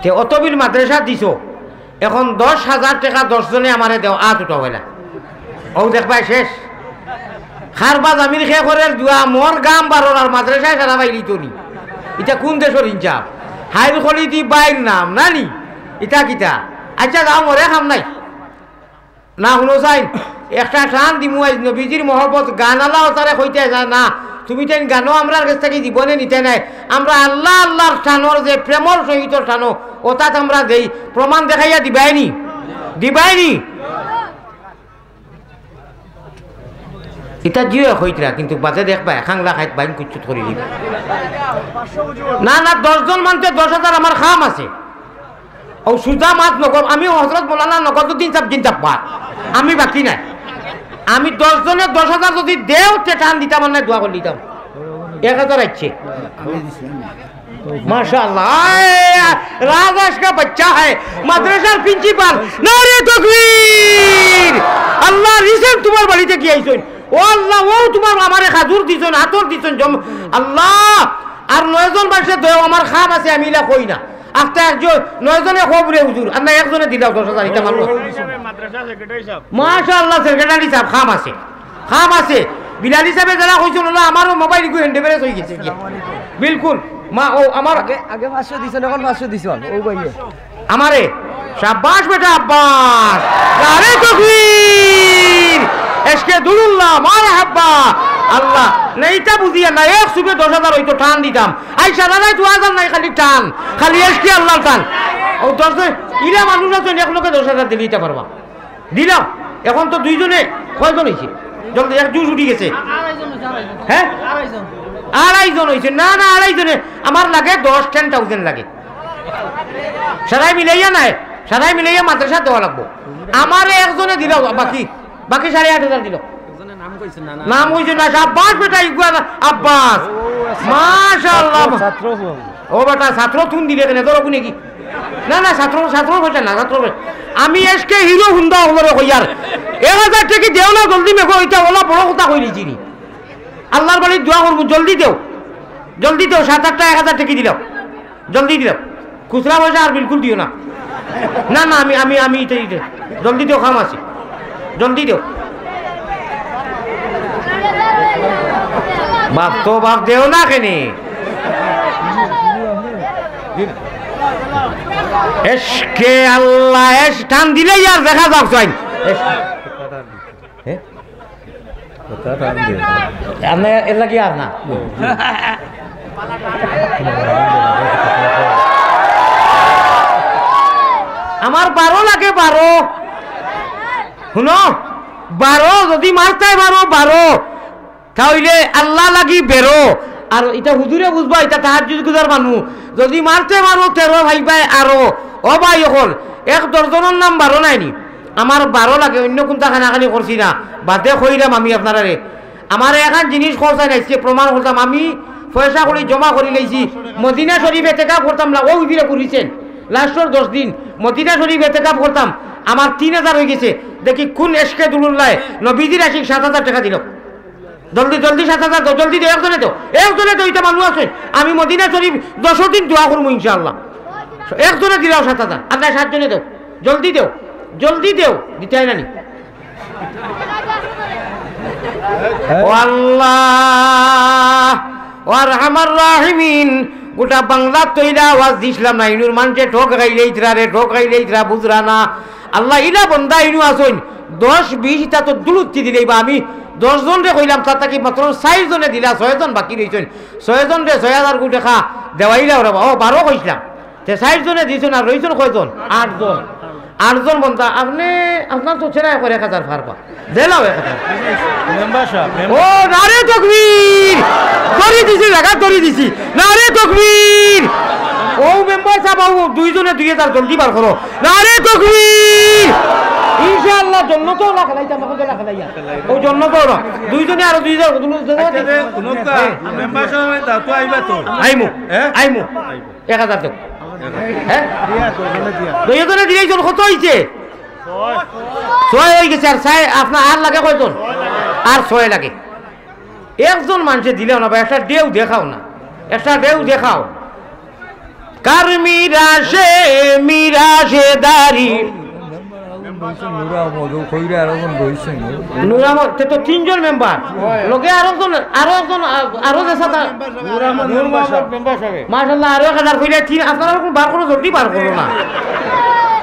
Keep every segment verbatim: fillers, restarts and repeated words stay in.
তে অতবিল মাদ্রাসা দিছো, এখন দশ হাজার টেকা দশ জনে আমারে দেও, আত উঠাও এলা। অউ দেখবায় শেষ। খারবা জামির খে করের দোয়া, মোর গাম বারোর আর মাদ্রাসায় সারা বাইলিতো নি। ইটা কুন দেশর ইনসাফ? হাইর খলি দি বাইর নাম, না নি? ইটা কিতা? আইচ্ছা, যাও, মোরে কাম নাই। না, হুনো চাইন, একটা টান দিমু আইজ নবীজির মহব্বত, গান আলা অতারে কইতে যায় না, তুমি তাইন গানও আমরার গেছ থাকি জীবনে নিতে নাই। আমরা আল্লা, আল্লার টানর যে প্রেমর সহিত টানো, অতাত আমরা দেই, প্রমাণ দেখাইয়া দিবায়নি, দিবায়নি। ইতা জিও কইতরা, কিন্তু বাদে দেখবায়, খাংলা খাইত বাইন কুচ্ছুত করি দিবা। না, না, দশ জন মানতে দশ হাজার আমার কাম আছে। অউ সুজা মাত নগদ, আমি হজরত মৌলানা নগদুদ্দিন সাব জিন্দাবাদ, আমি বাকি নাই। আমি দশ জনে দশ হাজার যদি দেও, তে টান দিতাম আর নাই, দোয়া করি দিতাম। এক হাজার আইছে। মাশাআল্লাহ। আয়, রাজ আজকা বাচ্চা হ্যায়। মাদ্রাসার প্রিন্সিপাল, নারে তকবীর। আল্লাহ, রিসেন্ট তুমার বাড়িত কি আইছইন? ও আল্লাহ, অউ তুমার আমারে খাজুর দিছইন, আতর দিছইন, জম-, আল্লাহ, আর নয়জন মানষে দেও, আমার কাম আছে, আমি ইলা কই না। আস্তা একজন, নয়জনে কও বুলে হুজুর, আর না একজনে দিলাও দশ হাজার, ইটা ভালা। মাদ্রাসা সেক্রেটারি সাব। মাশাআল্লাহ, সেক্রেটারি সাব, কাম আছে, কাম আছে। বিলালি সাবে যেলা কইছইন, অলা আমারও মোবাইল ইগু হ্যান্ডেবেরেস অইগেছে গিয়া। বিলকুল। মা, অউ আমার আগে, আগে পাঁচশো দিছইন, এখন পাঁচশো দিছইন, অউ ভাইয়ে। আমারে, শাবাশ বেটা আব্বাস, নারে তকবীর, এশকে দুরুল্লাহ, মারহাবা, আল্লাহ, না ইটা বুঝিয়া না, এক সুবে দশ হাজার অইতো টান দিতাম, আই সারা রাইত ওয়াজ আর নাই, খালি টান, খালি এশকে আল্লার টান। অউ দশ জন, ইলা মানুষ আছইন, এক লগে দশ হাজার দিলে ইতা পারবা। দিলাম, এখন তো দুইজনে, কয়জন অইছে? জলদি, এক জুশ উঠি গেছে। আড়াইজন অইছে, আড়াইজন। হ্যাঁ? আড়াইজন। আড়াইজন অইছে, না, না, আড়াইজনে, আমার লাগে দশ, ten thousand লাগে। সারাই মিলাইয়া নাই, সারাই মিলাইয়া মাদ্রাসা দেওয়া লাগবো। আমারে একজনে দিলাও, বাকি, বাকি সাড়ে আট হাজার দিল। একজনে নাম কইছে না, না। নাম কইছে না, শাবাশ বেটা, ইগুয়া না, আব্বাস। ও, আচ্ছা। মাশাআল্লাহ। ছাত্র, ছাত্র। ও বেটা, ছাত্র তুন দিলে কেনে? ধরো কোনে কি? না, না, ছাত্র, ছাত্র কইছে না, ছাত্র কইছে। আমি এশকে হিরো হুন্ডা অকলরে কইয়ার। এক হাজার টেকি দেও না, জলদি মেকো, ইটা অলা বড় কথা কইলিছি নি। আল্লার বাড়িত দোয়া করমু, জলদি দেও, জলদি দেও, সাত আটটা এক হাজার টেকি দিলাও, জলদি দিলাও। খুচরা পয়সা আর বিলকুল দিও না। না, না, আমি, আমি, আমি ইটা, ইটা, জলদি দেও, কাম আছে, জলদি দেও। বাপ তো বাপ, দেও না কেনে? এশকে আল্লাহ, এশ টান দিলেই আর দেখা যাক চাই। এশ হ্যাঁ? কথা টান দিয়ে। আপনি এর লাগি আর না। আমার বারো লাগে, বারো। হুনো, বারো, যদি মারতে পারো, বারো। তা অইলে আল্লাহ লাগি বেরো। আর ইটা হুজুরে বুঝবা, ইটা তাহাজ্জুদ গুজার মানুষ। যদি মারতে পারো, তেরো পাইবায় আরো। ও ভাই অকল, এক দশজনর নাম বারো নায়নি। আমার বারো লাগে, অইন্য কুনতা কানাকানি করছি না, বাদে কইরাম আমি আপনারারে। আমারে এখান জিনিস কওছাইন আইজকে প্রমাণ করতাম, আমি পয়সা করি জমা করি লাইছি, মদিনা শরীফ এতেকাফ করতাম না, অউ ফিরে করিছেন, লাস্টর দশ দিন মদিনা শরীফ এতেকাফ করতাম, আমার তিন হাজার অইগেছে। দেখি কুন এশকে দুরুল্লায় নবীজির আশিক সাত হাজার টেকা দিল। জলদি, জলদি, সাত হাজার দেও, জলদি দেও, একজনে দেও, একজনে দেও, ইটা মানুষ আছে। আমি মদিনা শরীফ দশ দিন দোয়া করমু ইনশাআল্লাহ। একজনে দিলাও সাত হাজার, আর নাই সাতজনে দেও, জলদি দেও, জলদি দেও, দিতায় না নি। ও আল্লাহ, ও আরহামার রাহিমিন, গোটা বাংলাত তো ইলা আওয়াজ দিছলাম না, ইনুর মানষে ঠক গাইলে ইতরা রে, ঠক গাইলে ইতরা বুঝরা না। আল্লাহ, ইলা বন্দা ইনু আছইন, দশ বিশ ইতা তো দুলুত্তি দিলেই বা আমি দশ জনরে কইলাম, তার থাকি মাত্র চাইর জনে দিলা, ছয় জন বাকি রইছইন। ছয় জনরে ছয় হাজার করি টেকা দেওয়াইলা ওরা বা। ও, বারো কইছলাম। তে চাইর জনে দিছইন আর রইছইন কয়জন? আট জন। আট জন বন্দা, আপনে, আপনার তো চেরাই করে এক হাজার পারবা। দিলাও এক হাজার। Member sub, member. ও, নারে তকবীর! ধরি দিছি, জাগা ধরি দিছি। নারে তকবীর! ও মেম্বার সাব, ও দুইজনে দুই হাজার জলদি বার করো। নারে তকবীর! ইনশাআল্লাহ, জন্নতও না খেলাইতাম, এখন তো না খেলাইয়া। ও জন্নতও না। দুইজনে আরো দুই হাজার, দুই হাজার। আচ্ছা রে, হুনউক্কা, হ্যাঁ। মেম্বার সাব, তা তো আইবা তো। আইমু, হ্যাঁ? আইমু। এক হাজার দেও। হ্যাঁ? দুইজনে দিলেই জন কত অইছে? ছয় অইগেছে, আর ছয়, আপনার আর লাগে কয়জন? আর ছয় লাগে। একজন মানষে দিলাও না বা, একটা ঢেউ দেখাও না, একটা ঢেউ দেখাও। কার মিরাশে মিরাশে দারি। নুর আহমদ, ও কইরা আরো জন রইছে না? নুর আহমদ, তে তো তিনজন মেম্বার। লগে আরো একজন, আরো একজন, আ-, আরো যে সাথে নুর আহমদ মেম্বার সাহেব। মাশাআল্লাহ, আরো এক হাজার কইলে তিন, আপনারা এখন বার করো, জলদি বার করো না।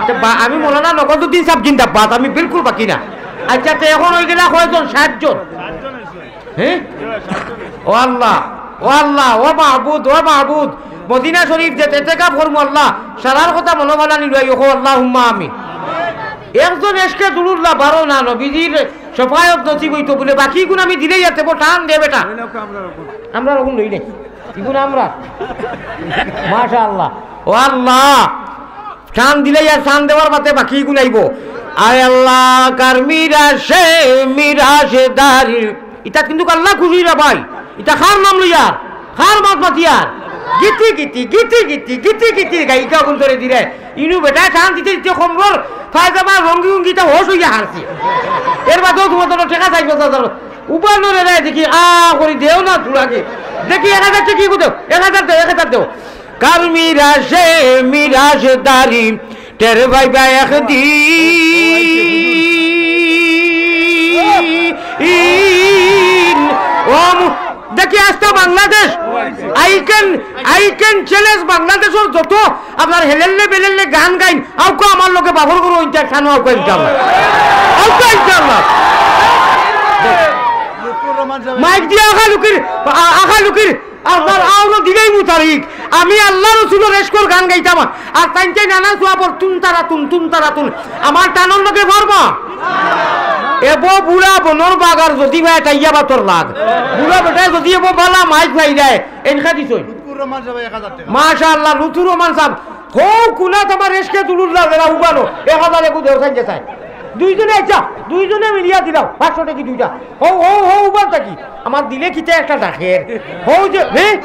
তে বা-, আমি মৌলানা নকলউদ্দিন সাহেব জিন্দাবাদ, আমি বিলকুল বাকি না। আচ্ছা, তে এখন অই গেলা কয়জন? সাতজন। হ্যাঁ? ও আল্লাহ, ও আল্লাহ, ও মাবুদ, ও মাবুদ, মদিনা শরীফ যে এতেকাফ করমু আল্লাহ, সারার কথা মনো ভালা নিল, ও আল্লাহুম্মা আমিন। একজন এশকে দুরুল্লাহ বারো না, নবীজির শফায়ত নসিব অইতো বুলে, বাকি গুণ আমি দিলেই আতে বো, টান দে বেটা। আমরা রকম লই নাই। ইগুণ আমরা। মাশাআল্লাহ। ও আল্লাহ। টান দিলে আর টান দেওয়ার বাদে বাকি গুণ আইবো। আয় আল্লাহ, কার মিরাশে মিরাশে দারি। ইতা কিন্তু আল্লাহ খুশি রে ভাই। ইতা কার নাম লইয়ার? কার মাত মাতিয়ার? গীতি গীতি, গীতি গীতি, গীতি গীতি গাইকা অগুন ধরে দিলে। ইনু বেটায় টান দিতে দিতে কমরর পায়জামা রঙ্গি রঙ্গি ইতা হোশ অইয়া হারছে। এর বাদেও তোমার তো টেকা চাইবো, দাদা। উবানো রে রে দেখি, আ করি দেও না তুলাকে। দেখি এক হাজার টেকা কি দেও? এক হাজার দেও, এক হাজার দেও। কার মিরাশে মিরাশ দারি, টের পাইবা একদিন। ও মু-, দেখি আস্তা Bangladesh, I can, I can challenge বাংলাদেশর যত আপনার হেলেললে বেলেললে গান গাইন, আউকা আমার লগে বাফর করো ইনশাআল্লাহ, আউকা ইনশাআল্লাহ। আউকা ইনশাআল্লাহ। মাইক দিয়া আখা লুকির, আ-, আখা লুকির, আপনার আওরো দিলেই মুতারিক। আমি আল্লাহ রসুলর এশকর গান গাইতাম। আর তাইন তাইন নানা সুয়াবর তুন তারা তুন, তুন তারা তুন। আমার টানর লগে পারবা? এবো বুড়া বনর বাগার যদি ভাই টাইয়া বাতর লাগ। বুড়া বেটায় যদি এবো বালা মাইক ভাই দেয়, এনখা দিছই। লুৎফুর রহমান সাহেব এক হাজার টেকা। মাশাআল্লাহ, লুৎফুর রহমান সাহেব। হউ কুনাত আমার এশকে দুরুল্লাহ যেরা উবানো, এক হাজার এগু দেও সাইন যে চাই। দুইজনে আইচ্ছা, দুইজনে মিলিয়া দিলাও, পাঁচশো টেকা দুইটা। হউ, হউ, হউ, উবান থাকি। আমার দিলে কিতা একটা ডাকের। হউ যে, হে?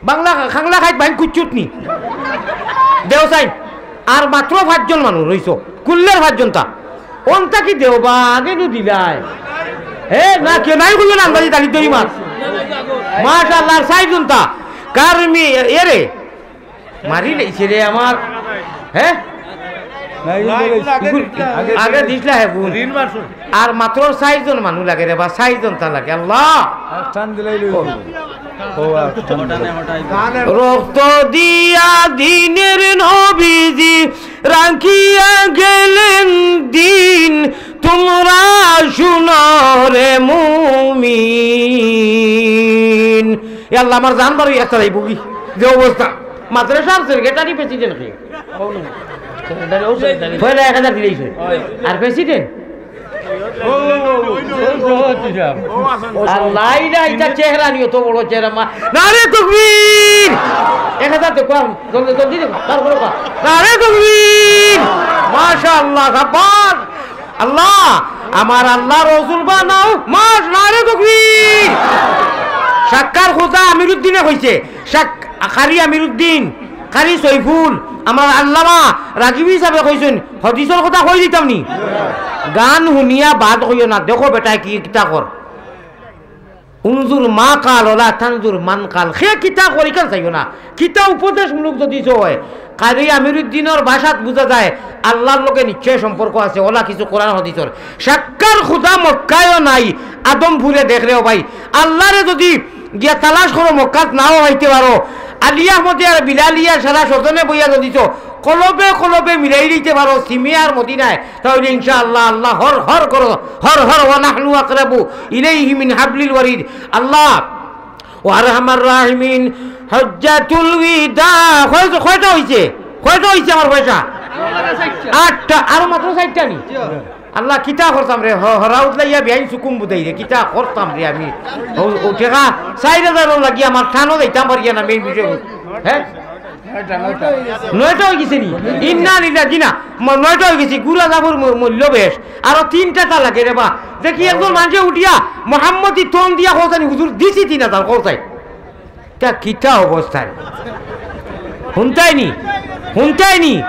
বাংলা, খাংলা খাইত বাইন কুচ্চুত নি। দেও সাইন। আর মাত্র পাঁচজন মানুষ রইছো। কুল্লের পাঁচজন তা। অন্তা কি দেও বা আগে নু দিলাই? হে, না, কেউ নাই কইও না, আন্দাজি তালি দই মাছ। মাশাআল্লাহ, আর সাইজন তা। কার মি-, এরে। মারি লাইছে রে আমার। হে? না, এই না, বলে এগুলো আগে ইগুলো দিছিলা। আগে আগে দিছিলা। দিছিলা হে বোন। ঋণ মাসুল। আর মাত্র চাইরজন মানুষ লাগে রে বা, চাইরজন তা লাগে। আল্লাহ। আর টান দিলাই লই। ও, আর টান দিলাই। রক্ত দিয়া দিনের নবীজি রাখিয়া গেলেন দিন, তোমরা শুনো রে মুমিন। এ আল্লাহ, আমার জান বারো একটা যাইব কি? যে অবস্থা, মাদ্রাসার সেক্রেটারি প্রেসিডেন্ট কে? পয়লা এক হাজার দিলেই সই। আর প্রেসিডেন্ট? আর লাইলা, এটা চেহারা নিয়ে তো বড় চেহারা মা। নারে তকবীর! এক হাজার দেখো, জলদি, জলদি দেখো, তারপরে কর। নারে তকবীর! মাশাআল্লাহ, সাব্বাস! আল্লাহ, আমার আল্লাহ রসুল বানাও, মাস নারে তকবীর। সাক্কার খোজা আমিরুদ্দিনে কইছে, সাক-, কারি আমিরুদ্দিন, কারি সৈফুল, আমার আল্লামা রাগিবি সাহেবে কইছইন, হদিসর কথা কই দিতাম নি? গান হুনিয়া বাদ কইও না, দেখো বেটায় কি কিতা কর। উনজুর মা কাল ওলা তানজুর মান কাল। হে কিতা করিকান চাইও না। কিতা উপদেশমূলক যদি হয়, কারি আমিরুদ্দিনর ভাষাত বুঝা যায়, আল্লাহর লগে নিশ্চয় সম্পর্ক আছে, ওলা কিছু কোরআন হাদিসর। সাক্কার খোদা মক্কায়ও নাই, আদমপুরে দেখ রে ও ভাই। আল্লাহরে যদি গিয়া তালাশ করো, মক্কাত নাও পাইতে পারো। আলী আহমদে আর বিলালিয়া সারা স্বজনে বইয়া যদি তো কলবে কলবে মিলাই দিতে পারো, সিমিয়ার মদিনায়, তাহলে ইনশাআল্লাহ আল্লাহ হর হর করো, হর হর ওয়া নাহনু আকরাবু ইলাইহি মিন হাবলিল ওয়ারিদ। আল্লাহ ও আরহামার রাহিমিন, হজ্জাতুল বিদা, কয়-, কয়টা হইছে? কয়টা হইছে আমার পয়সা? আটটা, আরো মাত্র চাইরটা নি? আল্লাহ, কিতা করতাম রে, হ-, হরা উতলাইয়া বিয়াইন সুকুম বুদাই রে, কিতা করতাম রে আমি? ও, ও টেকা চাইর হাজারও লাগি আমার টানো যাইতাম পারিয়া না, মেইন বিষয়। হ্যাঁ? নয়টা হয়ে গেছে নি? ইন্না লিল্লাহ, জি না, ম-, নয়টা হয়ে গেছে, গুড়া জাফর ম-, মূল্য বেশ। আরো তিনটা তা লাগে রে বা। দেখি একজন মানুষে উঠিয়া মোহাম্মদী তন দিয়া কওছানি, "হুজুর দিছি তিন হাজার", কওছাই। তা কিতা অবস্থা রে? হুনতাই নি? হুনতাই নি?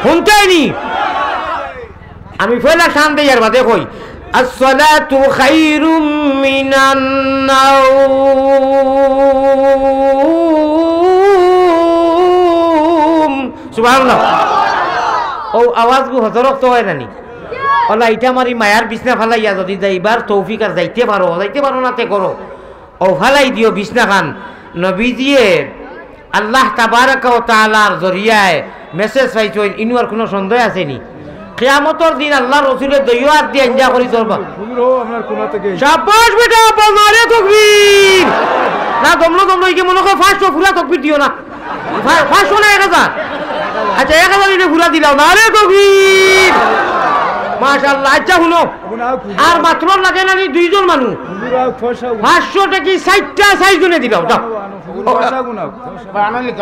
হুনতাই নি? আমি পয়লা টান দেই আর বাদে কই, "আসসালাতু খাইরুম মিনান নাওম।" সুবহানাল্লাহ। অউ আওয়াজগু হজরত তো অয় না নি? অলা ইটা আমার ই মায়ার বিছনা ফালাইয়া যুদি যাইবার তৌফিক আর যাইতে পারো, যাইতে পারো না তে করো। অউ ফালাই দিও বিছনাখান। নবীজিয়ে আল্লাহ তাবারাকা ওয়া তাআলার জরিয়ায় message পাইছইন, ইনো আর কুনু সন্দেহ আছে নি? কিয়ামতর দিন আল্লার রসুলে দুইও আত দি আঞ্জা করি ধরবা। হুজুর, অউ আপনার কোনা থাকি। শাবাশ বেটা, আব্বা, নারে তকবীর। না, দমলো, দমলো, ইগে মনো কয় পাঁচশো, পুরা তকবীর দিও না। পা-, পাঁচশো না, এক হাজার। আচ্ছা, এক হাজার অইলে পুরা দিলাও। নারে তকবীর। মাশাআল্লাহ। আচ্ছা, হুনো। আর মাত্র লাগে না নি দুইজন মানুষ। হুজুর, আর পয়সা। পাঁচশো টেকি চাইরটা চাইরজনে দিলাও, দাও। হুজুর, পয়সা গুনা।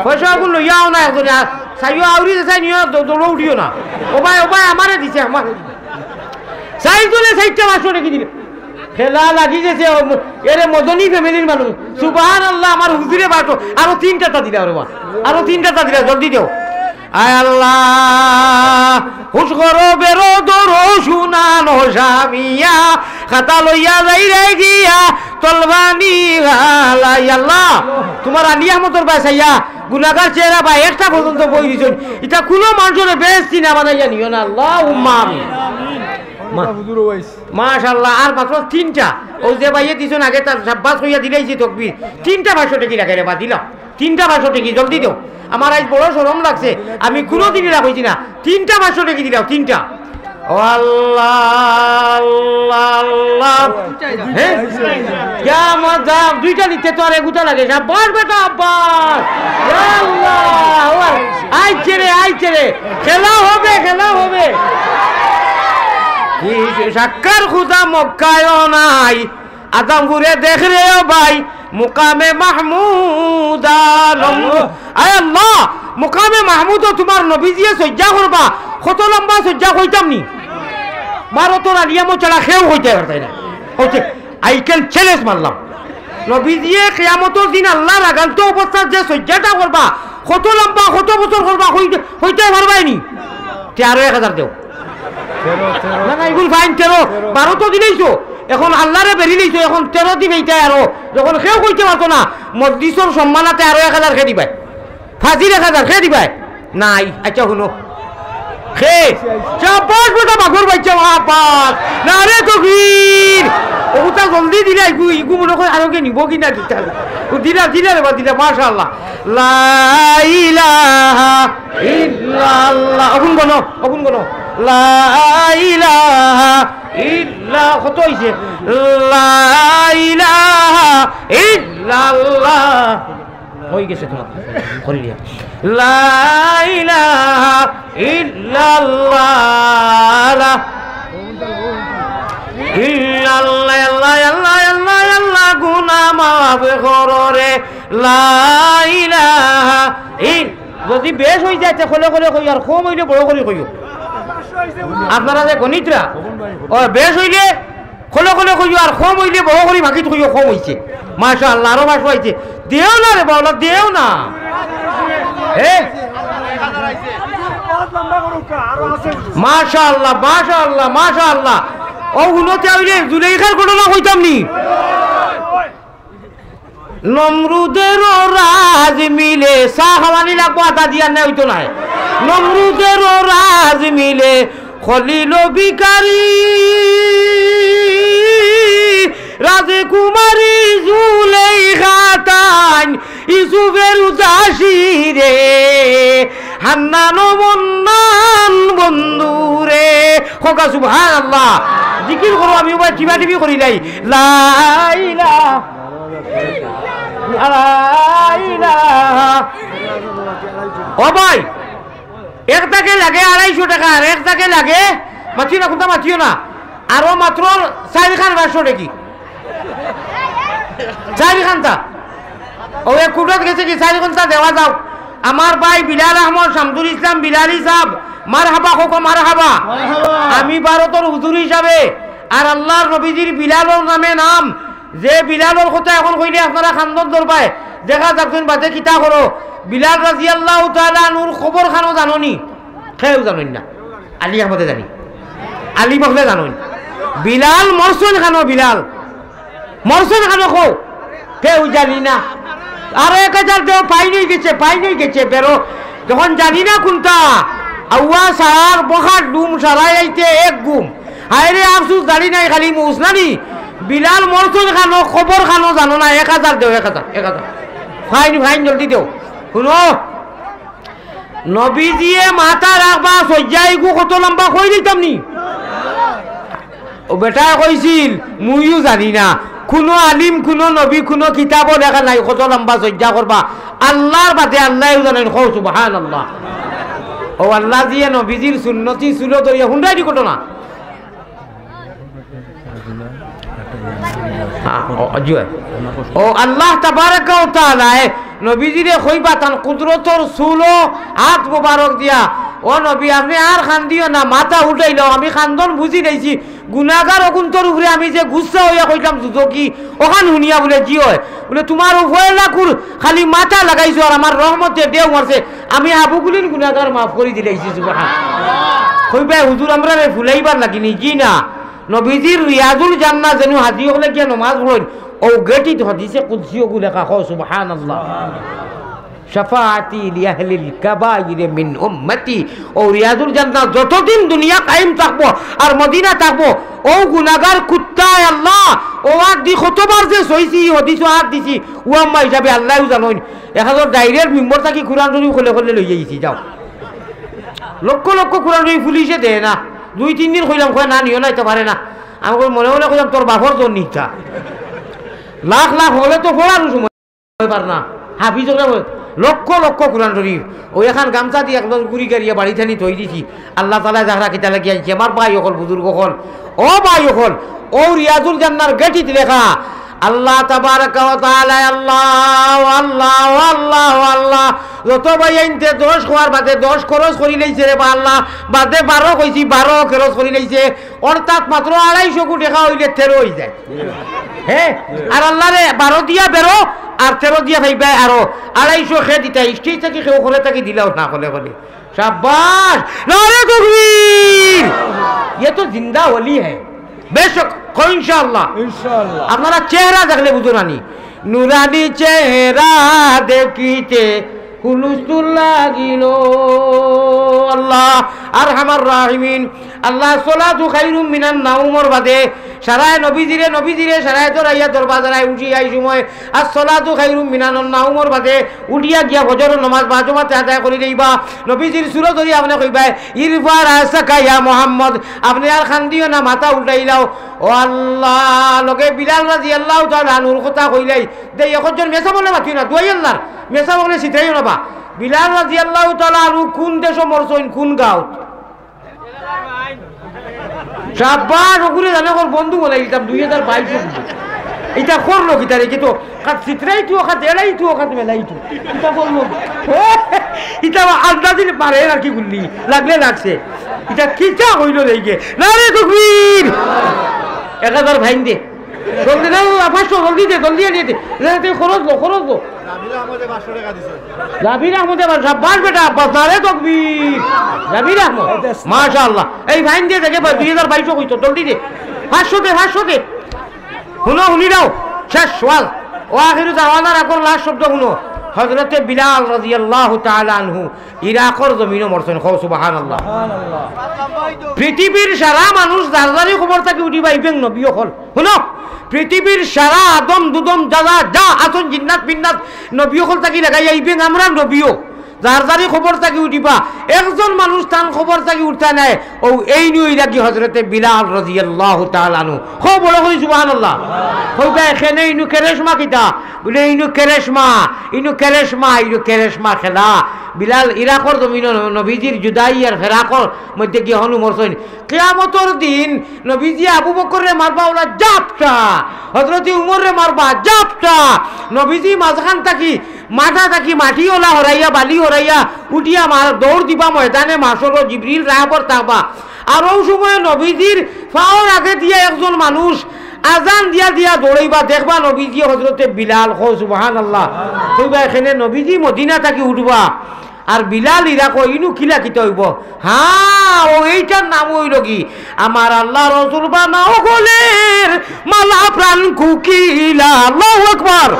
পয়সা গুন লইয়া আও না একজনে, আর চাইও আউরি যে চাই নিও, দ-, দৌড়ো উঠিও না। ও ভাই, ও ভাই, আমারে দিছে, আমারে। চাইরজনে চাইরটা পাঁচশো টেকি দিলে। খেলা লাগি গেছে, ও ম-, এরে মদনী family-র মানুষ। সুবহানাল্লাহ, আমার হুজুরে বাটো, আরো তিনটা তা দিলা রে বা। আরো তিনটা তা দিলা, জলদি দেও। আয় আল্লাহ, হুশ করো বেরো ধরো সুনানো জামিয়া, খাতা লইয়া যাইরে গিয়া তলবানি গালাই। আল্লাহ, তুমার আলী আহমদর বায় চাইয়া গুনাগার চেহারা বায় একটা পর্যন্ত বই দিছইন। ইটা কুনু মানষরে বেহেস্তি না বানাইয়া নিও না। আল্লাহুম্মা আমিন। মা-, হুজুর ওয়াইস। মাশাআল্লাহ, আর মাত্র তিনটা। অউ যে ভাইয়ে দিছইন আগে তার শাব্বাস কইয়া দিলাইছি তকবীর। তিনটা পাঁচশো টেকি লাগে রে বা, দিলাও। তিনটা পাঁচশো টেকি, জলদি দেও। আমার আইজ বড় শরম লাগছে, আমি কুনুদিন ইলা কইছি না। তিনটা পাঁচশো টেকি দিলাও, তিনটা। ও আল্লাহ, আল্লাহ, আল্লাহ। হে? ইয়া মাদাম, দুইটা নিতে তো আর এগুতা লাগে। শাবাশ বেটা, আব্বাস। ইয়া আল্লাহ, ও আল্লাহ। আইছে রে, আইছে রে। খেলা হবে, খেলা হবে। কি সাক্কার খুদা মক্কায়ও নাই। আদমপুরে দেখ রে ও ভাই, মুকামে মাহমুদ আলম। আয় আল্লাহ, মুকামে মাহমুদো তুমার নবীজিয়ে সইজ্জা করবা, কত লম্বা সইজ্জা কইতাম নি? ভারতর আলিয়ামো ছাড়া কেউ কইতে পারতায় না। কইতে, I can challenge মারলাম। নবীজিয়ে কিয়ামতর দিন আল্লাহর আগন্তুক অবস্থাত যে সইজ্জাটা করবা, কত লম্বা, কত বছর করবা, কইতে, কইতে পারবায় নি? তে আরো এক হাজার দেও। তেরো, তেরো। না, না, ইগুন ফাইন তেরো। তেরো। বারো তো দিলাইছো। এখন আল্লাহরে বেরি লইছো, এখন তেরো দিবায় ইতায় আরো। যখন কেউ কইতে পারতো না, মজলিসর সম্মানাতে আরো এক হাজার কে দিবায়। ফাজিল এক হাজার কে দিবায়। নাই, আচ্ছা হুনো। কে? শাবাশ বেটা, বাঘর বাইচ্চা, শাবাশ। নারে তকবীর। অগুতা জলদি দিলা, ইগু, ইগু মনো কয় আরো কে নিবো কি না দিতা। ও দিলা, দিলা রে বা, দিলা, মাশাআল্লাহ। লা ইলাহা ইল্লাল্লাহ। অগুন গনো, অগুন গনো। লা ইলাহা ইল্লা-, কত অইছে? লা ইলাহা ইল্লাল্লাহ। অই গেছে তুমার। করি দিয়া। লা ইলাহা ইল্লাল্লাহ। ইল্লাল্লাহ, আল্লাহ, আল্লাহ, আল্লাহ, আল্লাহ, গুনাহ মাফ করো রে। লা ইলাহা ইল-, যুদি বেশ অই যায়, তে খোলে খোলে কইও, আর কম অইলে বড় করি কইও। আপনারা যে গণিতরা, ও বেশ অইলে খোলে খোলে কইও, আর কম অইলে বড় করি ভাগিত কইও, কম অইছে। মাশাআল্লাহ, আরো পাঁচশো আইছে। দেও না রে বাউলা, দেও না। এ? মাশাআল্লাহ, মাশাআল্লাহ, মাশাআল্লাহ। অউ হুনো তে অইলে জুলেখার ঘটনা কইতাম নি? নমরুদেরও রাজ মিলে, চা খাওয়ানি লাগবো, আটা দিয়া নে অইতো নায়। নমরুদেরও রাজ মিলে, খলিল ভিখারি, রাজকুমারী জুলেখা তাইন, ইউসুফের উদাসী রে, হান্নান ও মন্নান বন্ধু রে। কউক্কা সুবহানাল্লাহ। জিকির করো, আমি উবায় টিপা টিপি করিলাই। লা ইলাহা ও ভাই, এক দাগে লাগে আড়াইশো টেকা, আর এক দাগে লাগে, মাতিও না, কুন্তা মাতিও না, আরো মাত্র চাইরখান পাঁচশো টেকি। চাইরখান তা। অউ এক কুটত গেছে কি, চাইরখান তা দেওয়া যাও। আমার ভাই বিলাল আহমদ, শামসুল ইসলাম বিলালি সাব, মারহাবা কউক্কা, মারহাবা। মারহাবা। আমি ভারতর হুজুর হিসাবে আর আল্লাহর নবীজির বিলালর নামে নাম, যে বিলালর কথা এখন কইলে আপনারা কান্দন ধরবায়, দেখা যাক তুমি বাদে কিতা করো। বিলাল রাদিয়াল্লাহু তাআলা আনহুর কবর খানো জানো নি? কেউ জানইন না। আলী আহমদে জানি। আলী মহলে জানইন। বিলাল মরছইন খানো, বিলাল মরছইন খানো কও? কেউ জানি না। আরো এক হাজার দেও, পাইন অই গেছে, পাইন অই গেছে, বেরো। তখন জানি না কুনটা, আউয়া সারার বখার ডুম সারাই আইতে এক ঘুম। হায়রে আফসুস, দাড়ি নাই, খালি মুছ নানি। বিলাল মরছইন খানো, কবর খানো জানো না, এক হাজার দেও, এক হাজার, এক হাজার। ফাইন, ফাইন, জলদি দেও। হুনো, নবীজিয়ে মাথা রাখবা সইজ্জা, ইগু কত লম্বা কই দিতাম নি? ও বেটায় কইছিল, মুইও জানি না। কুনু আলিম, কুনু নবী, কুনু কিতাবো লেখা নাই কত লম্বা সইজ্জা করবা। আল্লার বাদে আল্লায়উ জানইন, কও সুবহানাল্লাহ। ও আল্লাজিয়ে নবীজির সুন্নতি চুলো ধরিয়া, হুনরায়নি ঘটনা? হ্যাঁ, ও, জি অয়। ও আল্লাহ তাবারাকা ওয়া তাআলায় নবীজিরে কইবা তান কুদরতর চুলো আত মুবারক দিয়া, "ও নবী, আপনে আর কান্দিও না, মাথা উঠাইলাও, আমি কান্দন বুঝিলাইছি, গুনাগার অগুন্তর উপরে আমি যে গুসা অইয়া কইতাম দুজখি, অখান হুনিয়া বুলে, জি অয়। বুলে, তুমার উপরে লাকুর খালি মাথা লাগাইছো আর আমার রহমতে ঢেউ মারছে, আমি আবুগুলিন গুনাগার মাফ করি দিলাইছি।" সুবহান। কইবায়, "হুজুর, আমরারে ফুলাইবার লাগি নি?" জি না। নবীজির রিয়াজুল জান্নাহ যেনু হাজি অকলে গিয়া নমাজ পড়ইন, অউ গেটিত হাদিসে কুদসি অগু লেখা, কও সুবহানাল্লাহ। "শাফাআতি লিআহলিল কাবাইরি মিন উম্মতি।" অউ রিয়াজুল জান্নাহ যতদিন দুনিয়া কায়েম থাকবো আর মদিনা থাকবো, অউ গুনাগার কুত্তায় আল্লাহ, অউ আত দি কতবার যে সইছি, হাদিসো আত দিছি, অউ আম্মা হিসাবে আল্লায়উ জানইন। এক হাজার direct মিম্বর থাকি কুরআন শরীফ খলে খলে লইয়া গেছি, যাও। লক্ষ লক্ষ কুরআন শরীফ পুলিশে দেয় না। দুই তিন দিন কইলাম, কয়, "না, নিও না, ইতা পারে না।" আমি কই, মনে মনে কইলাম, "তোর বাপর জোর নিতা।" লাখ লাখ অকলে তো পড়ার সময় পার না। হাফিজ অকলে পড়ে। লক্ষ লক্ষ কুরআন শরীফ। অউ এখান গামছা দি একদম গুড়ি গাড়িয়া বাড়িত আনি থই দিছি। আল্লাহ তাআলায় যারা কিতা লাগি আনছে, আমার ভাই অকল, বুজুর্গ অকল, ও ভাই অকল, অউ রিয়াজুল জান্নার গেটিত লেখা, আল্লাহ তাবারাকা ওয়া তাআলায় আল্লাহ, আল্লাহ, আল্লাহ, আল্লাহ। যত ভাইয়াইন্তে দশ কওয়ার বাদে দশ খরচ করিলাইছে রে বা আল্লাহ, বাদে বারো কইছি, বারো খরচ করিলাইছে। অর্থাৎ মাত্র আড়াইশো কোটি টেকা অইলে তেরো অইযায়। হ্যাঁ? আর আল্লাহরে বারো দিয়া বেরো, আর তেরো দিয়া পাইবায় আরো। আড়াইশো খে দিতা, stage থাকি কেউ খলে থাকি দিলাও না, খলে খলে। শাবাশ! নারে তাকবীর! ইয়ে তো জিন্দা ওলি হ্যায়। বেশক, কও ইনশাআল্লাহ। ইনশাআল্লাহ। আপনারা চেহারা দেখলে বুঝো নানি। নুরানি চেহারা দেখিতে হুলুস্থুল লাগিল। আল্লাহ, আরহামার রাহিমিন, আল্লাহ, সলাতু খাইরুম মিনান নাউমর বাদে সারায় নবীজিরে, নবীজিরে সারায় দরাইয়া দরবাজারায় উঠি আই সময়, আর সলাতু খাইরুম মিনান নাউমর বাদে উঠিয়া গিয়া ফজরর নমাজ বা জমাতে আদায় করি লইবা। নবীজির চুলো ধরি আপনে কইবায়, "ইরফা রাসাকা ইয়া মুহাম্মদ", আপনে আর কান্দিও না, মাথা উল্টাইলাও। ও আল্লাহ, লগে বিলাল রাদিয়াল্লাহু তাআলা আনহুর কথা কইলাই। দে, একজন মেসাব অকলে মাতিও না, দুয়াই আল্লাহর মেসাব অকলে ছিতরাইও না বা। বিলাল রাদিয়াল্লাহু তাআলা আনহু কুন দেশো মরছইন, কুন গাঁওত? শাবাশ, অগুরে জানে কর বন্ধু বানাই দিতাম দুই হাজার বাইশ। ইতা করলো কিতা রে, কিতা কাত ছিতরাইতু, কাত এড়াইতু, কাত মেলাইতু। ইতা করলো। ইতা আন্দাজি পারে আর কি গুল্লি, লাগলে লাগছে। ইতা কিতা হইল রে ইগে? নারে তাকবীর! এক হাজার ফাইন দে। জলদি দে, পাঁচশো, জলদি দে, জলদি আনিয়া দে। দে, দে, খরচ লো, খরচ লো। জাবির আহমদে পাঁচশো টেকা দিছে। জাবির আহমদে পাঁচশো, শাবাশ বেটা, আব্বাস, নারে তাকবীর। জাবির আহমদ, মাশাআল্লাহ। এই ফাইন দিয়া দেখে, দুই হাজার বাইশো কইতো, জলদি দে। পাঁচশো দে, পাঁচশো দে। হুনো, হুনি যাও, শেষ ওয়াজ। ওয়া আখিরু দাওয়ানা, রাখো লাস্ট শব্দ হুনো। হযরতে বিলাল রাদিয়াল্লাহু তাআলা আনহু ইরাকর জমিনো মরছইন, কও সুবহানাল্লাহ। পৃথিবীর সারা মানুষ যার যারই কবর থাকি উঠিবা, ইবেন নবী অকল। হুনো, পৃথিবীর সারা আদম দুদম যা যা যা আছইন, জিন্নাত মিন্নাত, নবী অকল থাকি লাগাইয়া ইবেন আমরার নবীও। যার যারই কবর থাকি উঠিবা, একজন মানুষ তান কবর থাকি উঠতা নায়, অউ এইনু অইলা গি হযরতে বিলাল রাদিয়াল্লাহু তাআলা আনহু। কও বড় করি সুবহানাল্লাহ। কইবা এখানে ইনু কেরেশমা কিতা? বুলে ইনু কেরেশমা, ইনু কেরেশমা, ইনু কেরেশমা খেলা। বিলাল ইরাকর জমিনো নবীজির জুদাই আর ফেরাকর মধ্যে গিয়া হনু মরছইন। কিয়ামতর দিন নবীজি আবু বকররে মারবা অলা জাপটা, হযরতে উমররে মারবা জাপটা, নবীজি মাঝখান থাকি, মাথা থাকি মাটি অলা হরাইয়া, বালি হরাইয়া, উঠিয়া মার-, দৌড় দিবা ময়দানে মাশরো, জিবরিল রাহবর থাকবা। আর অউ সময় নবীজির পাওর আগে দিয়া একজন মানুষ আজান দিয়া দিয়া দৌড়াইবা, দেখবা নবীজি হযরতে বিলাল, কও সুবহানাল্লাহ। কইবা এখানে নবীজি মদিনা থাকি উঠবা, আর বিলাল ইরাকো, ইনু কিলা কিতা অইবো? হ্যাঁ, অউ এইটার নাম অইলো গি, আমার আল্লাহ রসুল বানাও গলের মালা প্রাণ কুকিলা। আল্লাহু আকবার।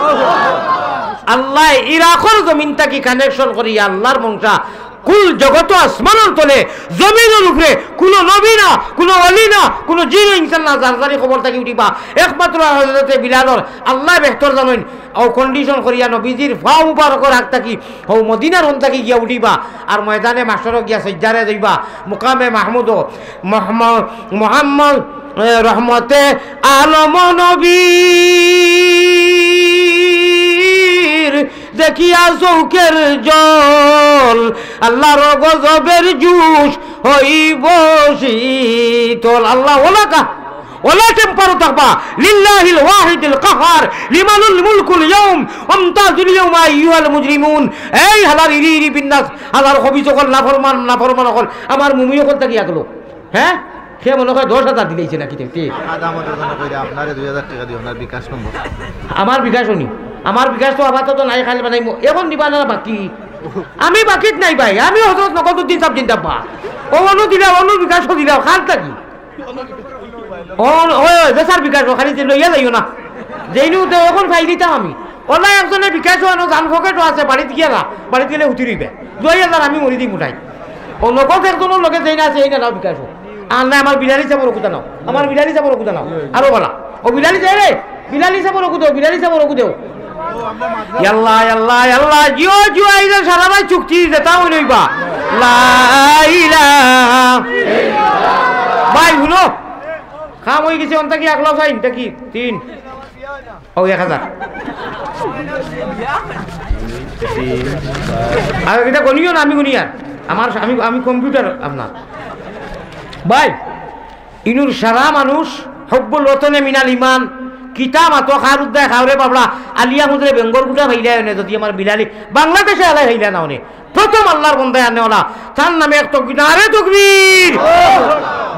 আল্লায় ইরাকর জমিন থাকি connection করি আল্লাহর মংসা কুল জগত আসমানর তলে, জমিনর উপরে কুনু নবী না, কুনু ওলি না, কুনু জিন ইনসান না, যার যারি কবর থাকি উঠিবা, একমাত্র হযরতে বিলালর। আল্লায় বেহতর জানইন। অউ condition করিয়া নবীজির পাও মুবারকর আগ থাকি, অউ মদিনার অন থাকি গিয়া উঠিবা, আর ময়দানে মাশরো গিয়া সইজদারে যাইবা, মুকামে মাহমুদো, মোহাম্মদ, মোহাম্মদ, এ, রহমতে আলম নবীর দেখিয়া চউখের জল, আল্লার গজবের জুশ হইব শীতল। আল্লাহ ওলা কা-, ওলা temper-ও থাকবা। লিল্লাহিল ওয়াহিদিল কাহহার, লিমানুল মুলকুল ইয়াউম, ওয়ামতাজুল ইয়াউমা আইয়ুহাল মুজরিমুন। এই হালার ইরি ইরি বিন্দাস, হালার খবিস অকল, নাফরমান, নাফরমান অকল, আমার মুমিন অকল থাকি আগলো। হে? হে মনো কয় দশ হাজার দিলাইছে নাকি তে? তে? আদা আমাদের জন্য কইরা আপনারে দুই হাজার টেকা দিও, আপনার বিকাশ নম্বর। আমার বিকাশ নি? আমার বিকাশ তো আপাতত নাই, খালি বানাইমু। এখন দিবা না বাকি? আমি বাকিত নাই ভাই, আমি হজরত নকলউদ্দিন সাব জিন্দাবাদ। ও অনু দিলা, অনু বিকাশও দিলা, খান থাকি। ও, ওই, ওই, যে স্যার বিকাশ, ও খালি যে লইয়া যাইও না। যেইনু তো এখন ফাইল দিতাম আমি। ওলা একজনে বিকাশও আনো, জান পকেটও আছে, বাড়িত গিয়া না, বাড়িত গেলে হুতি রইবে। দুই হাজার আমি মরি দিমু তাই। ও নগদ একজনর লগে যেই না আছে, এই না নাও বিকাশও। আর না, আমার বিলালি সাবর অগুতা নাও, আমার বিলালি সাবর অগুতা নাও। আরো বালা। ও বিলালি সাব রে, বিলালি সাবর অগু দেও, বিলালি সাবর অগু দেও। ইয়াল্লা, ইয়াল্লা, ইয়াল্লা, জিও, জিও, এই যে সারা ভাই চুক্তি, যেটা হইল হইবা। লা ইলাহা। ভাই, হুনো। কাম হই গেছে, অন্তা কি এক লাখ চাই, ইটা কি? তিন। ও, এক হাজার। আর ইটা গনিও না, আমি গনিয়ার। আমার, আমি, আমি computer আপনার। ভাই, ইনুর সারা মানুষ, হব্বুল ওয়াতনে মিনাল ইমান, কিতা মাতো খার উদ্দায় খাওরে বাবলা, আলিয়া মুদ্রে বেঙ্গর গুটা ফাইলা অনে, যদি আমার বিলালি, বাংলাদেশে আলাই ফাইলা না অনে। প্রথম আল্লার বন্দায় আনে ওলা, তার নামে এক তকবীর, নারে তকবীর।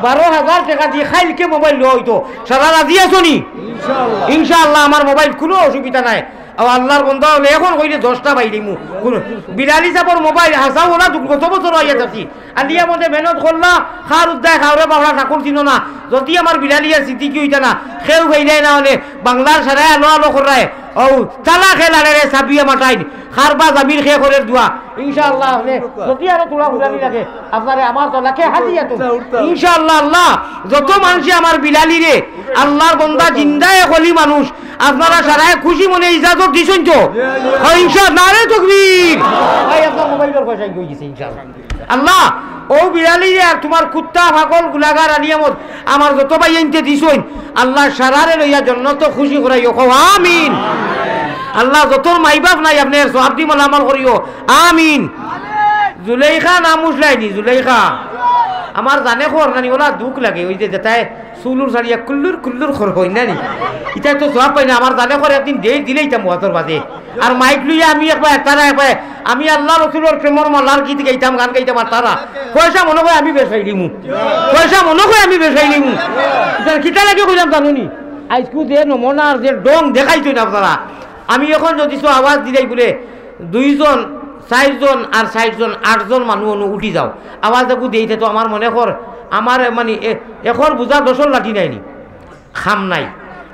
বারো হাজার টেকা দি খাইলকে মোবাইল লওয়া অইতো। সারা রাজি আছো নি? ইনশাআল্লাহ। ইনশাআল্লাহ, আমার মোবাইল কুনু অসুবিধা নাই। আর আল্লার বন্দা অইলে এখন কইলে দশটা বাইরিমু। কুনু বিলালি সাবর মোবাইল হাছা ওলা দু-, গত বছর আইয়া যাচ্ছি। আলিয়া মধ্যে মেহনত করলা, খার উদ্দায় খাওরে বাবলা ঠাকুর চিনো না। যদি আমার বিলালি আর সিদ্দিকি অইতা না, কেউ ফাইলাই না অনে, বাংলার সারায় আলো আলো কররায়। ও, তালা খেলারে রে, সাবিয়া মাটাইন। খারবা জামির খে করের দোয়া। ইনশাআল্লাহ, আপনি যদি আরো থুড়া ফুরানি লাগে, আপনারে আমার তো লাখে হাদিয়া তো। ইনশাআল্লাহ, আল্লাহ, যত মানষে আমার বিলালি রে, আল্লার বন্দা জিন্দায় কলি মানুষ, আপনারা সারায় খুশি মনে ইজাজত দিছইন তো? হয় ইনশাআল্লাহ, নারে তকবীর। ভাই, আপনার মোবাইলর পয়সা কই গেছে ইনশাআল্লাহ। আল্লাহ, ও বিলালি রে আর তোমার কুত্তা, পাগল, গুলাগার, আলিয়ামত, আমার যত ভাইয়াইন্তে দিছইন, আল্লাহ সারারে লইয়া জন্নত খুশি করাইও, কও আমিন। আল্লাহ যতর মাই বাপ নাই, আপনে সওয়াব দি মালামাল করিও, আমিন। জুলেখা নাম উঠলাইনি, জুলেখা। আমার জানে খর নানি, ওলা দুখ লাগে, ওই যে যেটায় চুলুর সারিয়া কুল্লুর কুল্লুর খর হয় নানি। ইটায় তো সওয়াব পাই না, আমার জানে খর একদিন দেই দিলেই তা মুহাজর বাদে। আর মাইক লইয়া আমি একবার তারা একবার আমি আল্লাহ রসুলর প্রেমর মালার গীত গাইতাম, গান গাইতাম, আর তারা পয়সা মনো কয় আমি বেশ খাইলিমু, পয়সা মনো কয় আমি বেশ খাইলিমু। ইতার কিতা লাগে কইলাম জানো নি? আইজকু যে নমুনার যে ডং দেখাইছইন আপনারা, আমি এখন যদি তো আওয়াজ দিলাই বলে দুইজন, চাইরজন আর চাইরজন, আটজন মানুষ অনু উঠি যাও, আওয়াজ দেখু দিয়েছে তো আমার মনে কর, আমার মানে এ-, এখন বুঝা দশর লাঠি নাইনি। খাম নাই।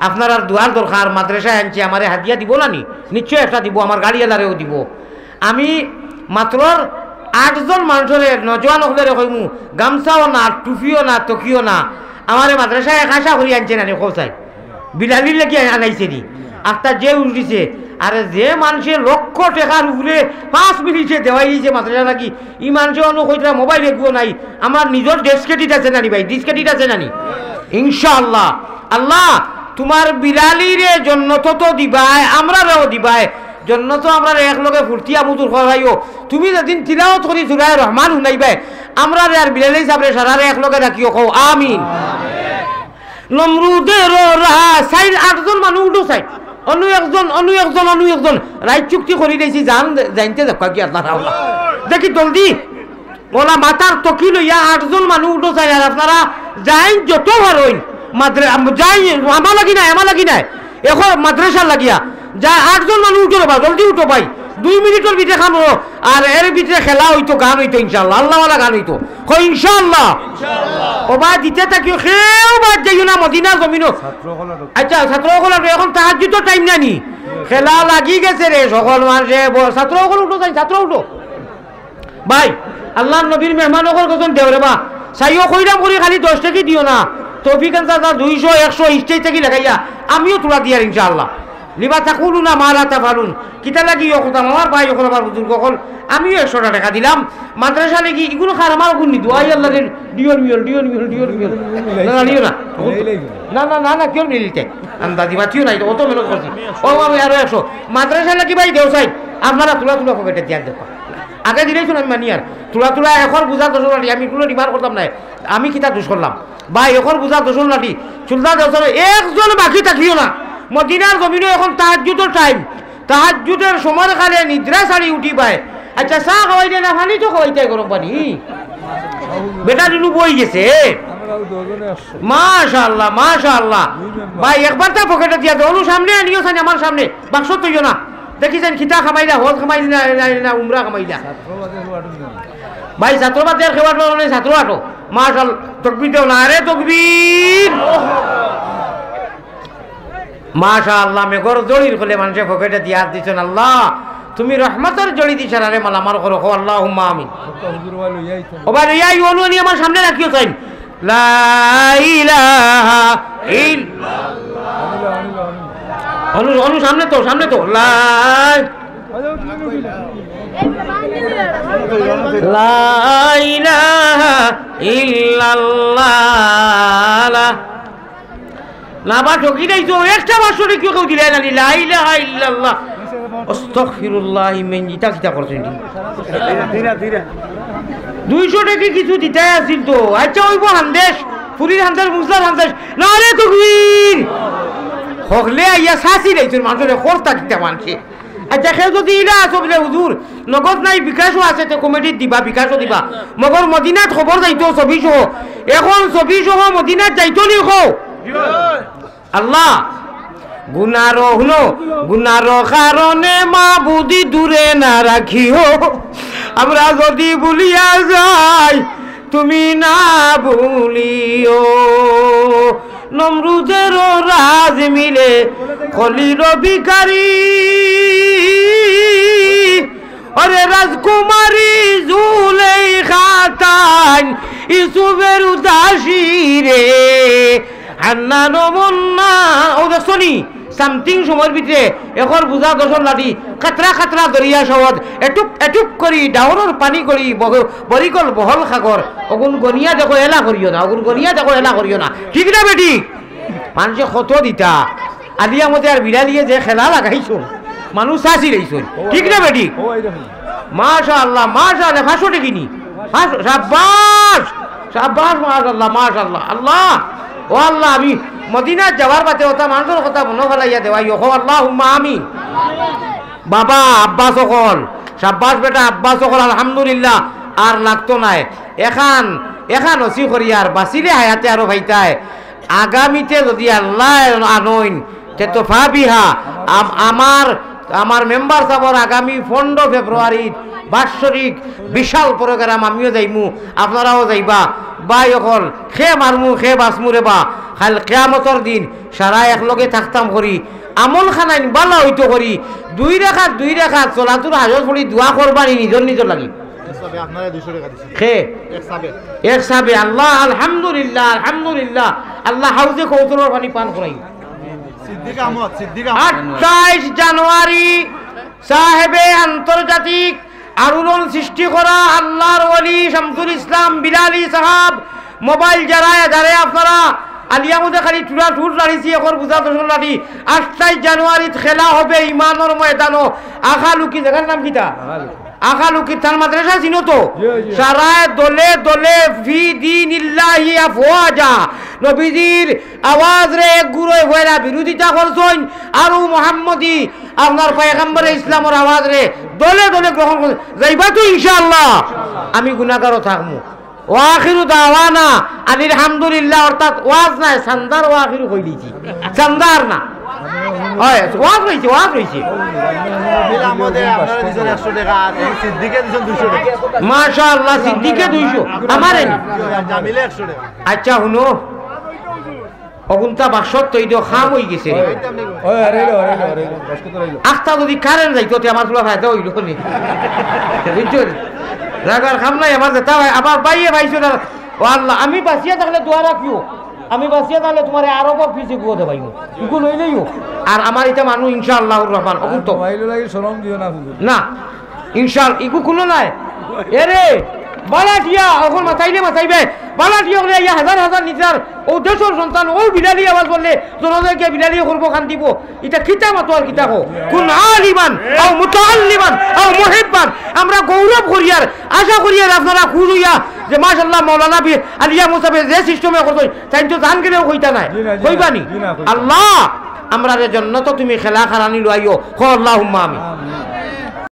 আপনারার দোয়ার দরকার, মাদ্রাসায় আনছে, আমারে হাদিয়া দিব না নি? নিশ্চয় একটা দিব, আমার গাড়িওয়ালারেও দিব। আমি মাত্রর আটজন মানুষরে, নজওয়ান অকলরে কইমু, গামছাও না, টুপিও না, তকিও না, আমারে মাদ্রাসায় এক আশা করি আনছে না নি, কও চাই। বিলালির লাগি আনাইছে নি। আখতা যে উঠিছে, আরে যে মানষে লক্ষ টেকার উপরে পাঁচ মিনিটে দেওয়াই দিছে মাদ্রাসা লাগি, ই মানষে অনু কইতরা মোবাইল এগুও নাই, আমার নিজর ডেস্কেটিট আছে নানি ভাই, ডিস্কেটিট আছে নানি? ইনশাআল্লাহ। আল্লাহ, তোমার বিলালিরে জন্নত তো দিবায়, আমরারেও দিবায়। জন্নত আমরারে একলগে ফুর্তি আমুদুর করাইও। তুমি যেদিন তিলাওয়াত করি সুরায় রহমান হুনাইবায়, আমরারে আর বিলালি সাবরে সারারে একলগে রাখিও, কও আমিন। নমরুদের ওরা সাইড আটজন মানুষ উঠো সাইড। অনু একজন, অনু একজন, অনু একজন। রাইত চুক্তি করি দিয়েছি, জান জানতে দেখা কি আল্লাহ রাওলা। দেখি জলদি। ওলা মাথার তকি লইয়া আটজন মানুষ উঠো চাই, আর আপনারা যাইন যত পারইন, মাদ্রা-, আম-, যাইন, আমার লাগি নাই, আমার লাগি নাই, এখন মাদ্রাসার লাগিয়া, যা আটজন মানুষ উঠো রে বা, জলদি উঠো ভাই, দুই মিনিটর ভিতরে খাম হো, আর এর ভিতরে খেলা হইতো, গান হইতো ইনশাআল্লাহ, আল্লাহওয়ালা গান হইতো, কই ইনশাআল্লাহ। ও বা দিতে থাকিও, কেউ বাদ যাইও না মদিনা জমিনো। আচ্ছা, ছাত্র সকল, এখন তাহাজ্জুদর টাইম নানি, খেলা লাগি গেছে রে, সকল মানুষে ব-, ছাত্র সকল উঠো চাই, ছাত্র উঠো। ভাই, আল্লার নবীর মেহমান অকল কছম দেও রে বা। চাইও কইরাম করি খালি দশ টেকি দিও না। তৌফিক আনসার যা দুইশো, একশো, ইস্টেজ থাকি লাগাইয়া আমিও থুড়া দিয়ার ইনশাআল্লাহ। লিমা তাকুলুনা মা লা তাফআলুন। কিতা লাগি ইয়ো করতাম আমার ভাই অকল, আমার বুজুর্গ অকল, আমিও একশোটা টেকা দিলাম। মাদ্রাসা লাগি ইগুলো খার আমার গুণ নিদু। আই আল্লাহ রে, ডিওর মিয়ল, ডিওর মিয়ল, ডিওর মিয়ল। না, না, নিও না। না, না, না, না, কেউ নিলিতে। আন্দাজি মাতিও নাই, অত মেহনত করছি। ও, আমি আরো একশো। মাদ্রাসা লাগি ভাই দেও চাই। আপনারা থুড়া থুড়া পকেটে দিয়া দেখো। আগে দিলেই শুন আমি মানি আর। থুড়া থুড়া একর বুঝা দশ লাঠি, আমি কোনো ডিমান্ড করতাম না। আমি কিতা দোষ করলাম? ভাই, একর বুঝা দশ লাঠি। সুলতান দশ একজন বাকি থাকিও না। মদিনার জমিনো এখন তাহাজ্জুদর টাইম। তাহাজ্জুদর সময়র কালে নিদ্রা ছাড়ি উঠি ভাই। আচ্ছা, চা খাওয়াইতে না, পানি তো খাওয়াইতে, গরম পানি। বেটা দিনু বই গেছে। মাশাআল্লাহ, মাশাআল্লাহ। ভাই, একবার তা পকেটে দিয়া দেও, অনু সামনে আনিও সানি, আমার সামনে। বাক্স তৈও না। দেখি যেন কিতা কামাইলা, হজ কামাইলা না, না, না, উমরা কামাইলা। ভাই, ছাত্র বাদে আর খেওয়ার পারো নাই, ছাত্র আটো। মাশাআল্লাহ, তকবীর দেও না রে, তকবীর। মাশাআল্লাহ, মেঘর জড়ির খলে মানষে পকেটে দিয়া হাত দিছইন। আল্লাহ, তুমি রহমতর জড়ি দি সারারে মালামাল করো, কও আল্লাহুম্মা আমিন। ও ভাই, লইয়া আই, অনু আনি আমার সামনে রাখিও চাইন। লা ইলাহা ইল-, অনু, অনু, সামনে তো, সামনে তো। লা, লা ইলাহা ইল্লাল্লাহ। লা, না বা ঠকি যাইছো, একটা পাঁচশো টেকা কেউ দিলাই না, লা ইলাহা ইল্লাল্লাহ। আস্তাগফিরুল্লাহ, ইমেন ইটা কিতা করছেন? দুইশো টেকা কিছু দিতাই আছিল তো। আচ্ছা, অইবো হান্দেশ, ফুরির হান্দেশ, মুসলার হান্দেশ। নারে তকবীর! হকলে আইয়া চাচি লাইছইন মানষরে, করতা কিতা মানষে। আচ্ছা, কেউ যদি ইলা আছো বুলে, "হুজুর, নগদ নাই, বিকাশও আছে, তে কমিটিত দিবা, বিকাশও দিবা।" মগর মদিনাত খবর যাইতো ছবি সহ। এখন ছবি সহ মদিনাত যাইতো নি কও? আল্লাহ, গুনার, হুনো, গুনার কারণে মাবুদি দূরে না রাখিও। আমরা যদি ভুলিয়া যাই, তুমি না ভুলিও। নমরুদের রাজ মিলে খলির ভিখারি, ওরে রাজকুমারী জুলেখা তাইন ইউসুফের উদাসী রে, হান্নান ও মন্না। ও দেখছো নি? Something সময়র ভিতরে একর বুঝা দশর লাঠি, কাতরা কাতরা দরিয়া সহজ, এটুপ এটুপ করি ডাওরর পানি করি, বহ-, বরিকল বহল সাগর। অগুন গনিয়া দেখো এলা করিও না, অগুন গনিয়া দেখো এলা করিও না। ঠিক না বেটি? মানষে কত দিতা, আলিয়া মতে আর বিড়ালিয়ে যে খেলা লাগাইছো, মানুষ চাচি লাইছো। ঠিক না বেটি? মাশাআল্লাহ, মাশাআল্লাহ, পাঁচশো টেকা নি? পাঁচশো, সাব্বাস, সাব্বাস, মাশাআল্লাহ, মাশাআল্লাহ। আল্লাহ, ও আল্লাহ, আমি মদিনাত যাওয়ার বাদে ওটা মানুষর কথা মনো ফালাইয়া দেওয়াই, কও আল্লাহুম্মা আমিন। বাবা, আব্বাস অকল, সাব্বাস বেটা, আব্বাস অকল, আলহামদুলিল্লাহ, আর লাগতো নায়। এখান, এখান ওসি করিয়ার, বাঁচিলে হায়াতে আরো পাইতায়। আগামীতে যদি আল্লায় আনইন, তে তো ফাবিহা। আম-, আমার, আমার মেম্বার সাবর আগামী পনেরো ফেব্রুয়ারির বাৎসরিক বিশাল program, আমিও যাইমু, আপনারাও যাইবা। ভাই অকল, কে মারমু, কে বাঁচমু রে বা, কাইল কিয়ামতর দিন সারা একলগে থাকতাম করি, আমল খানাইন বালা অইতো করি, দুই রাকাত, দুই রাকাত সলাতুল হাজত পড়ি দোয়া করবানি নিজর নিজর লাগি। এক সাবে আপনারা দুইশো টেকা দিছেন। কে? এক সাবে। এক সাবে, আল্লাহ, আলহামদুলিল্লাহ, আলহামদুলিল্লাহ। আল্লাহ হাউজে কৌতরর পানি পান করাই। সিদ্দিক আহমদ, সিদ্দিক আহমদ। আঠাইশ জানুয়ারি সাহেবে আন্তর্জাতিক আলোড়ন সৃষ্টি করা আল্লাহর ওলি শামসুল ইসলাম বিলালি সাহাব, মোবাইল যারা, যারা আপনারা আলিয়া মধ্যে খালি টুরা টুর লাড়িছি, এখন বুঝা দর্শন লাড়ি। আঠাইশ জানুয়ারিত খেলা হবে ইমানর ময়দানো। আখালুকি, জাগার নাম কিতা? আখালুকি। আখালুকি থান মাদ্রাসা চিনো তো? জি, জি। সারায় দলে দলে ফি দীনিল্লাহি আফওয়াজা। নবীজির আওয়াজরে এক গুরুয়ে পয়লা বিরোধিতা করছইন, আর ও মোহাম্মদী আপনার পয়গম্বরে ইসলামর আওয়াজরে দলে দলে গ্রহণ করছইন। যাইবা তো ইনশাআল্লাহ? আমি গুনাহগারও থাকমু। ওয়া আখিরু দাওয়ানা আনিল হামদুলিল্লাহ, অর্থাৎ ওয়াজ নায়, চান্দার ওয়া আখিরু কই দিছি। চান্দার না। হয়, ওয়াজ রইছে, ওয়াজ রইছে। জামিল আহমদে আপনারা দিছেন একশো টেকা, আর এই সিদ্দিকে দিছেন দুইশো টেকা। মাশাআল্লাহ, সিদ্দিকে দুইশো। আমারে নি? জামিলে একশো টেকা। আচ্ছা, হুনো। অগুনতা বাক্সত তো এই তো খাম হই গেছে রে। ওই, আরে রে, আরে রে, আরে রে, বাক্স তো রইলো। আখতা যদি কারেন্ট যাইতো, তে আমার পুরা ফায়দা হইলো নি। বুঝছো নি? রাগার কাম নাই, আমার যেটা ভাই, আমার ভাইয়ে ভাইছো না। ও আল্লাহ, আমি বাঁচিয়া থাকলে দোয়া রাখিও, আমি বাঁচিয়া থাকলে তুমারে আরো বড় পিছে গুয়া দেবাইমু, ইগু লইলেইও। আর আমার ইটা মানু ইনশাআল্লাহুর রহমান, অগুর তো মোবাইল লাগি শরম দিও না, হুজুর। না, ইনশাআল্লাহ, ইগু কুনো নাই। এরে, বালাটিয়া, অখন মাতাইলে মাতাইবে। বালাটিয়া অকলে ইয়া হাজার হাজার নিতার, অউ দেশর সন্তান, অউ বিলালি আওয়াজ করলে, জনতাকে বিলালি করবো, কান্দিবো। ইটা কিতা মাতো আর কিতা কও? কুন আলিমান, আও মুতাআল্লিমান, আও মুহিব্বান। আমরা গৌরব করিয়ার, আশা করিয়ার আপনারা খুশ অইয়া যে মাশাআল্লাহ মাওলানা বি-, আলিয়া মুসাফির যে সিস্টেমে করতই, তাইন তো জান গেলেও কইতা নায়। জি না, জি না, কইবা নি? জি না, কইবা। আল্লাহ, আমরারে জন্নতো তুমি খেলা খারানি লইও। কও আল্লাহুম্মা আমিন।